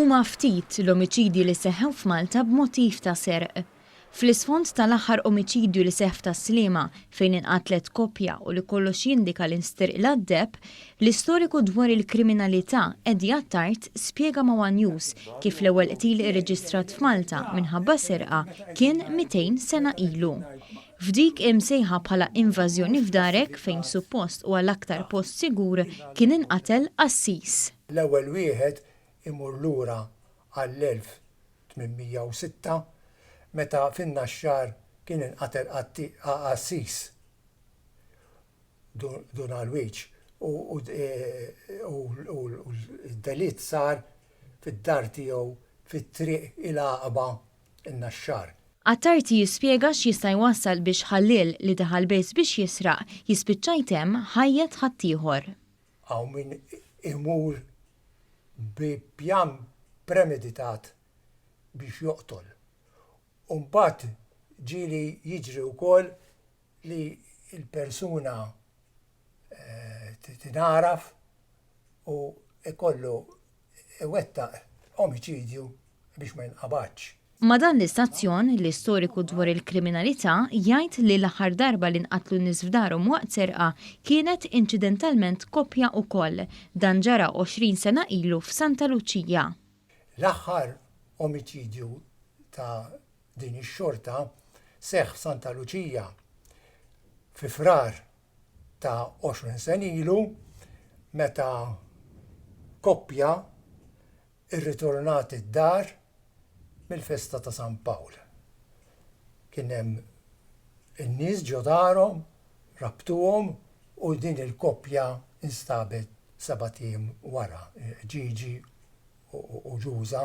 Huma ftit l-omiċidji li seħħew f'Malta b'motiv ta' serq. Fl-isfond tal-aħħar omiċidju li seħħ f'Tas-Sliema, fejn inqatlet koppja u li kollox jindika li nsterqilha d-deheb, l-istoriku dwar il-kriminalità Eddie Attard spjega ma' one News kif l-ewwel qtil irreġistrat f'Malta minħabba serqa kien 200 sena ilu. F'dik imsejħa bħala invażjoni f'darek fejn suppost huwa l-aktar post sigur kien inqatel qassis. L-ewwel wieħed imur lura għall-1806 meta fin-Naxxar kien inqatel qassis Dun Alwiġ u d-delitt sar fid-dar tiegħu fi Triq il-Għaqba in-Naxxar. Attard jispjega x'jista' jwassal biex ħalliel li daħal biss biex jisraq jispiċċa jtemm ħajjet ħaddieħor. Hawn min imur bi pjan premeditat biex joqtol. U mbagħad ġieli jiġri wkoll li l-persuna tingħaraf u jkollu iwettaq omiċidju biex ma jinqabadx. Ma' dan l-istazzjon, l-istoriku dwar il-kriminalità jgħid li l-aħħar darba li nqatlu nies f'darhom waqt serqa kienet inċidentalment koppja ukoll. Dan ġara 20 sena ilu f'Santa Luċija. L-aħħar omiċidju ta' din ix-xorta seħħ f'Santa Luċija fi Frar ta' 20 sena ilu meta koppja rritornat id-dar mill-festa ta' San Pawl. Kien hemm in-nies ġo darhom, rabtuhom u din il-koppja nstabet sebat ijiem wara, Ġiġi u Ġuża.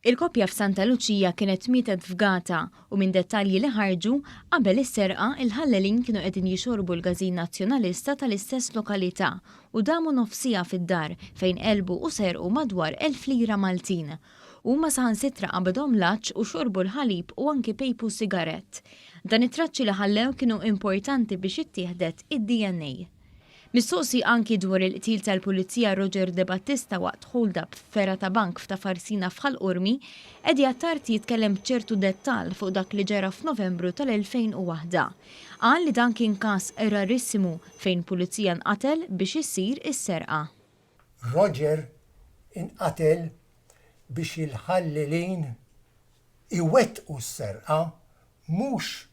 Il-koppja f'Santa Luċija kienet mietet fgata u minn dettalji li ħarġu, qabel is-serqa, il-ħallelin kienu qegħdin jixorbu l-Każin Nazzjonalista tal-istess lokalità u damu nofs siegħa fid-dar fejn qelbu u serqu madwar 1,000 lira Maltin. Huma saħansitra qabadhom l-għatx u xorbu l-ħalib u anki pejpu sigarett. Dan it-traċċi li ħallew kienu importanti biex ittieħdet id-DNA. Mistoqsi anki dwar il-qtil tal-Pulizija Roger Debattista waqt hold-up f'fergħa ta' bank f'Ta' Farsina f'Ħal Qormi, Eddie Attard jitkellem b'ċertu dettall fuq dak li ġara f'Novembru tal-2001. Qal li dan kien każ rarissimu fejn pulizija nqatel biex issir is-serqa. Roger inqatel biex il-ħallelin iwettqu s-serqa mhux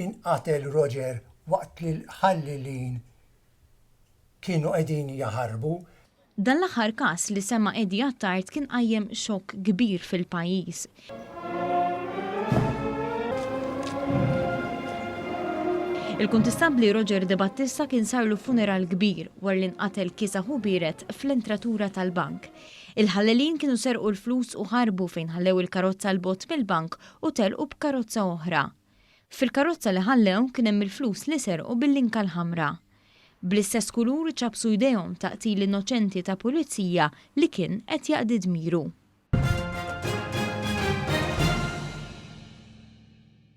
Inqatel Roger waqt li l-ħallelin kienu qegħdin jaħarbu. Dan l-aħħar każ li semma Eddie Attard kien qajjem xokk kbir fil-pajjiż. Il-Kuntistabbli Roger Debattista kien sarlu funeral kbir wara li nqatel kiesaħ u biered fl-entratura tal-bank. Il-ħallelin kienu serqu l-flus u ħarbu fejn ħallew il-karozza 'l bogħod mill-bank u telqu b'karozza oħra. Fil-karozza li ħallew kien hemm il-flus li serqu bil-linka l-ħamra. Bl-istess kulur ċappsu jdejhom ta' qtil innoċenti ta' pulizija li kien qed jaqdi dmiru.